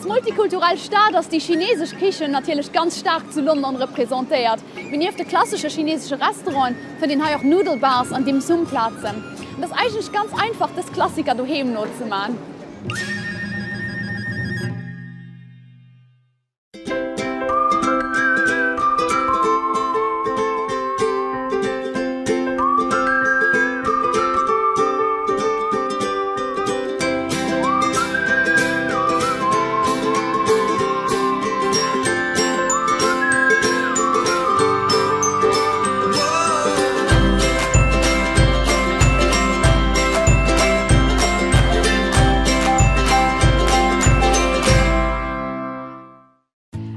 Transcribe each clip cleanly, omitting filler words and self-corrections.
multikulturell Stad ass déi chinesesch Kichen natierlech ganz staark zu London representéiert. Mee nieft de klassesche chinesesche Restauranten fënnt een hei och Noodle Bars an Dim Sum Plazen. Et ass eigentlech ganz einfach dës Klassiker doheem nozeman.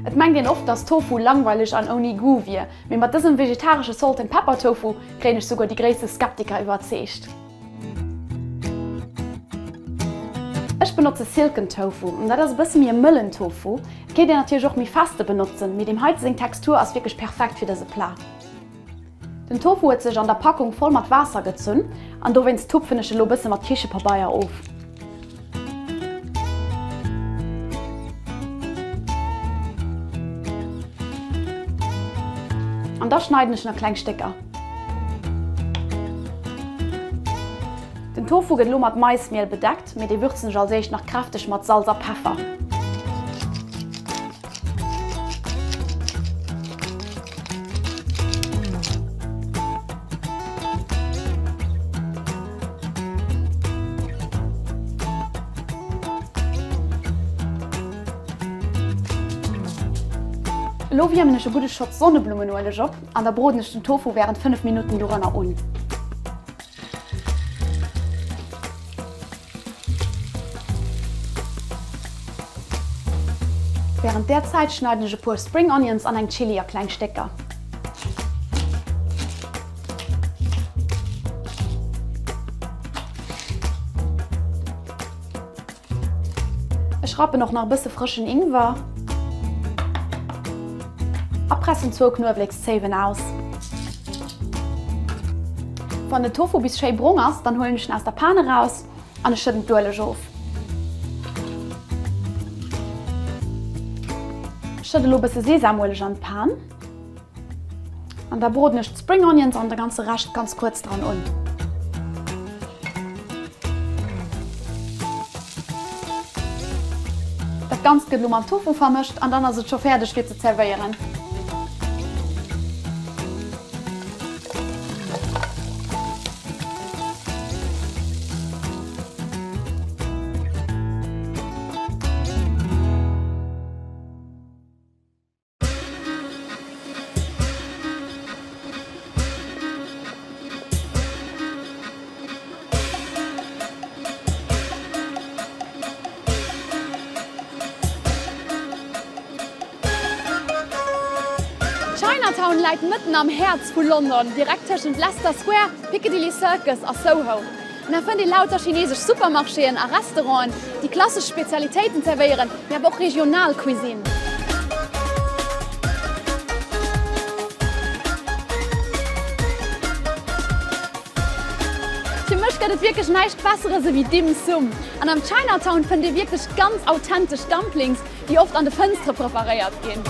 Et mengt een oft, dass Tofu langweileg an ouni Goût wier, mee mat dësem vegetaresche Salt and Pepper Tofu kréien ech souguer déi gréisste Skeptiker iwwerzeegt. Ech benotze Silken Tofu, an dat ass e bësse méi e mëllen Tofu. Et kéint een natierlech och méi feste benotzen, mee deem heite seng Textur ass wierklech perfekt fir dëse Plat. Den Tofu huet sech an der Packung voll mat Waasser gezunn an dowéinst tupfen ech elo bësse mat Kichepabeier of. An da schneiden ech en a kleng Stécker. Den Tofu gëtt elo mat Maismiel bedeckt, mee dee würzen ech als éischt nach kräfteg mat Salz a Peffer. Elo wiermen ech e gudde Schotz Sonneblummenueleg op an da broden ech den Tofu wärend 5 Minutten dorënner un. Wärend där Zäit schneiden ech e puer Spring Onions an eng Chilli a kleng Stécker. Ech rappen och nach e bësse frëschen Ingwer a pressen zwou Knuewlekszéiwen aus. Wann den Tofu bis schéi brong ass, dann huelen ech en aus der Pan eraus an ech schëdden d'Ueleg of. Ech schëdde lo e bësse Sesamueleg an d'Pan. An da broden ech d'Spring Onions an de ganze Rescht ganz kuerz dran un. Dat Ganzt gëtt elo mam Tofu vermëscht an dann ass et scho fäerdeg fir ze zerwéieren. Chinatown läit mëtten am Häerz vu London, direkt tëschent Leicester Square, Piccadilly Circus a Soho. An hei fënnt ee lauter chinesesch Supermarchéen a Restauranten, déi klassesch Spezialitéiten zerwéieren, mee awer och regional Cuisine. Fir mech gëtt et wierklech näischt Besseres ewéi Dim Sum. An am Chinatown fënnt ee wierklech ganz authentesch Dumplings, déi oft an de Fënstere preparéiert ginn.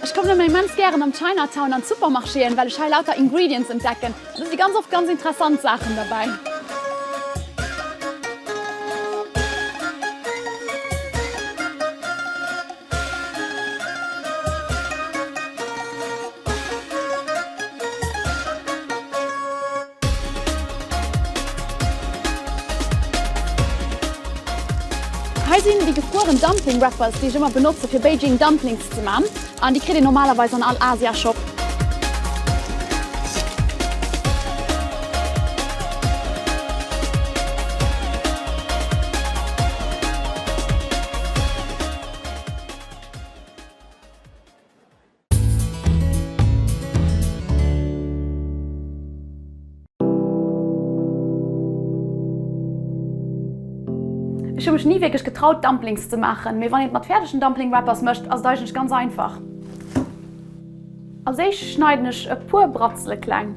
Ech kommen ëmmer immens gären am Chinatown an d'Supermarchéen, well ech hei lauter Ingredients entdecken. Do si ganz oft ganz interessant Saachen derbäi. Hei sinn déi gefrueren Dumpling Wrappers, déi ech ëmmer benotze fir Beijing Dumplings ze man. An déi kritt een normalerweis an all Asia Shop. Ech hu mech ni wierklech getraut Dumplings ze maachen, mee wann een et mat fäerdegen Dumpling Wrappers mécht, ass et eigentlech ganz einfach. Als éischt schneiden ech e puer Bratzele kleng.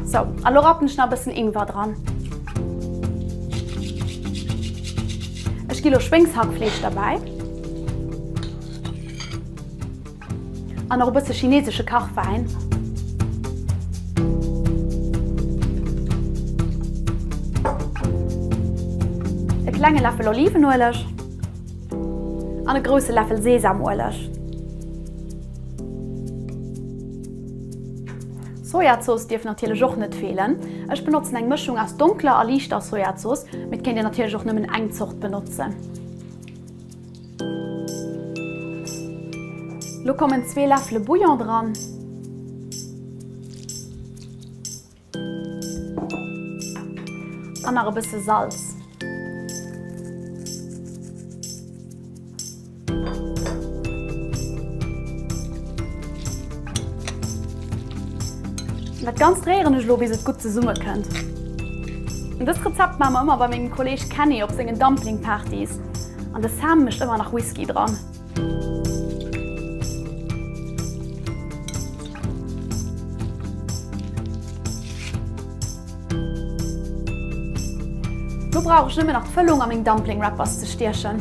Sou, a lo rappen ech nach e bëssen Ingwer dran. Ech gi lo Schwéngshackfleesch derbäi. An och e bësse chinesesche Kachwäin. E klenge Läffel Olivenueleg an e grousse Läffel Sesamueleg. Sojazooss dierf natierlech och net feelen. Ech benotzen eng Mëschung aus donkeler a liichter Sojazooss, mee et kéint een natierlech och nëmmen eng Zort benotzen. Lo kommen zwee Läffele Bouillon dran. An nach e bësse Salz. Dat Ganzt réieren ech elo bis et gutt zesumme kënnt. Dëst Rezept maache mer ëmmer bei mengem Kolleeg Kenny op sengen Dumpling Partys. An de Sam mécht ëmmer nach Whisky dran. Lo brauch ech nëmmen nach d'Fëllung a meng Dumpling Wrappers ze stiechen.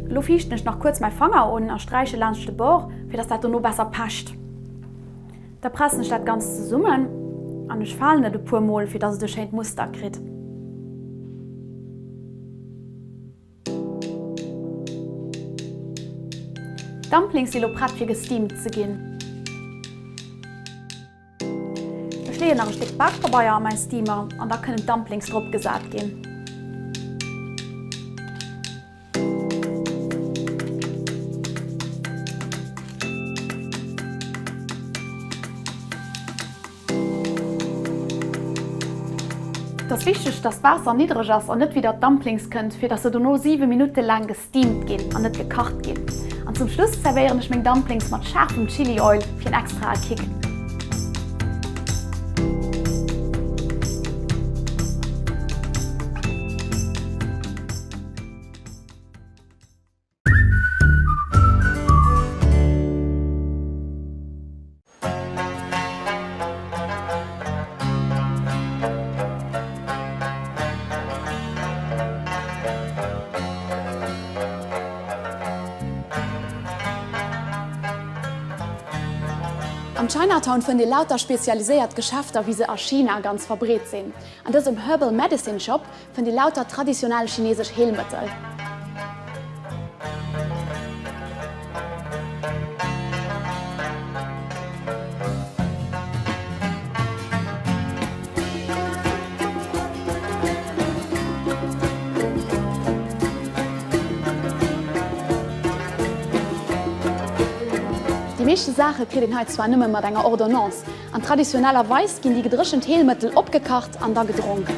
Lo fiichten ech nach kuerz mäi Fanger un a sträiche laanscht de Bord, fir dass dat dono besser pecht. Da pressen ech dat Ganzt zesummen an ech falen et e puer mol, fir dass et e schéint Muster kritt. D'Dumplings si lo prett fir gesteamt ze ginn. Ech leeën nach e Stéck Bakpabeier a mäi Steamer an da kënnen d'Dumplings drop gesat ginn. Et ass wichteg, dass d'Waasser niddreg ass an net widder d'Dumplings kënnt, fir dass se dono 7 Minutte laang gesteamt ginn an net gekacht ginn. An zum Schluss zerwéieren ech meng Dumplings mat schaarfem Chili Oil fir en extrae Kick. Am Chinatown fënnt ee lauter spezialiséiert Geschäfter, wéi se a China ganz verbreet sinn. An dësem Herbal Medicine Shop fënnt ee lauter traditionell chinesesch Heelmëttel. Déi meeschte Saache kritt een hei zwar nëmme mat enger Ordonnance. An traditionellerweis ginn déi gedréchent Heelmëttel opgekacht an da gedronk.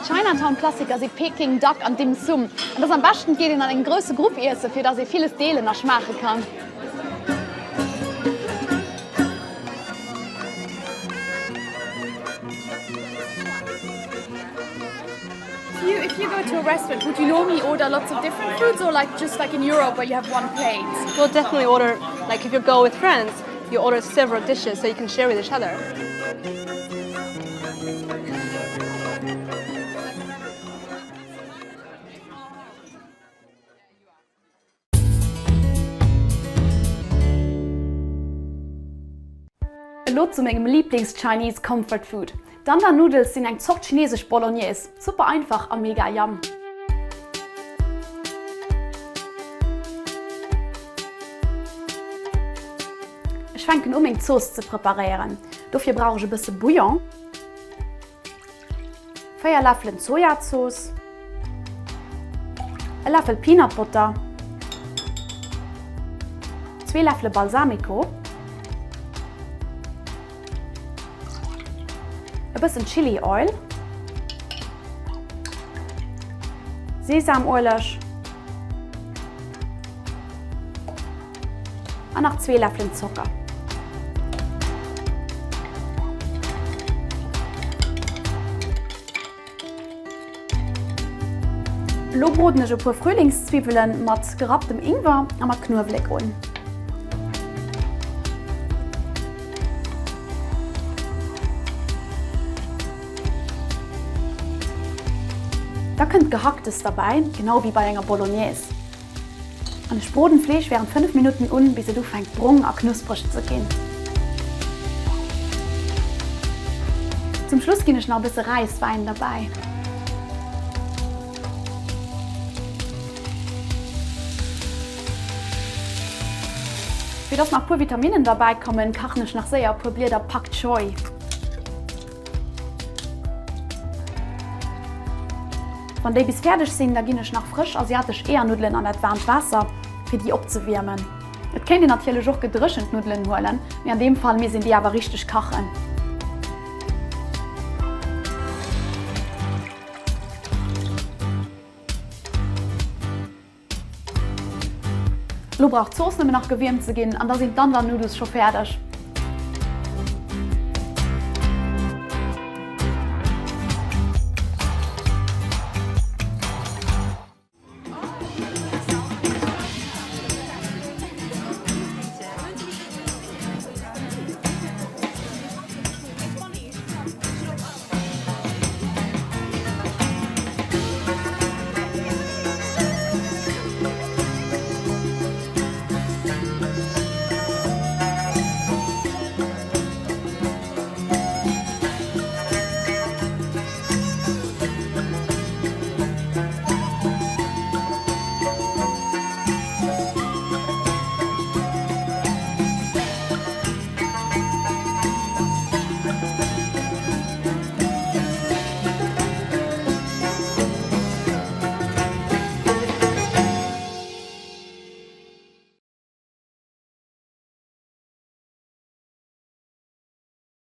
Chinatown-Klassiker si Peking Duck an Dim Sum. An dass am beschten geet een an engem grousse Grupp iessen, fir dass ee villes deelen a schmaache kann. If you go to a restaurant, would you normally order lots of different foods or like just like in Europe where you have one plate? We'll definitely order, like if you go with friends, you order several dishes so you can share with each other. elo zu mengem Lieblings Chinese Comfort Food. Dandan Noodles sinn eng Zort chinesesch Bolognese, super einfach a mega yum. Ech fänken u meng Zooss ze preparéieren. Dofir brauch ech e bësse Bouillon. 4 Läffelen Sojazooss, e Läffel Peanut Butter, zwee Läffele Balsamico, e bëssen Chili Oil, Sesamueleg an nach zwee Läffelen Zocker. Elo broden ech e puer Frühlingszwiwwelen mat gerapptem Ingwer a mat Knuewelek un. Da kënnt d'Gehacktes derbäi, genau wéi bei enger Bolognese. An ech broden d'Fleesch während 5 Minutten un, bis et ufänkt brong a knuspreg ze ginn. Zum Schluss ginn ech nach e bësse Räiswäin derbäi. Fir dass nach puer Vitaminnen derbäi kommen, kachen ech nach séier e puer Blieder Pak Choi. Wann déi bis fäerdeg sinn, da ginn ech nach frësch asiatesch Eeërnuddelen an dat waarmt Waasser, fir déi opzewiermen. Et kéint een natierlech och gedréchent Nuddelen huelen, mee an deem Fall misst een déi awer richteg kachen. Lo brauch d'Zooss nëmmen nach gewiermt ze ginn an da sinn d'Dandan Noodles scho fäerdeg.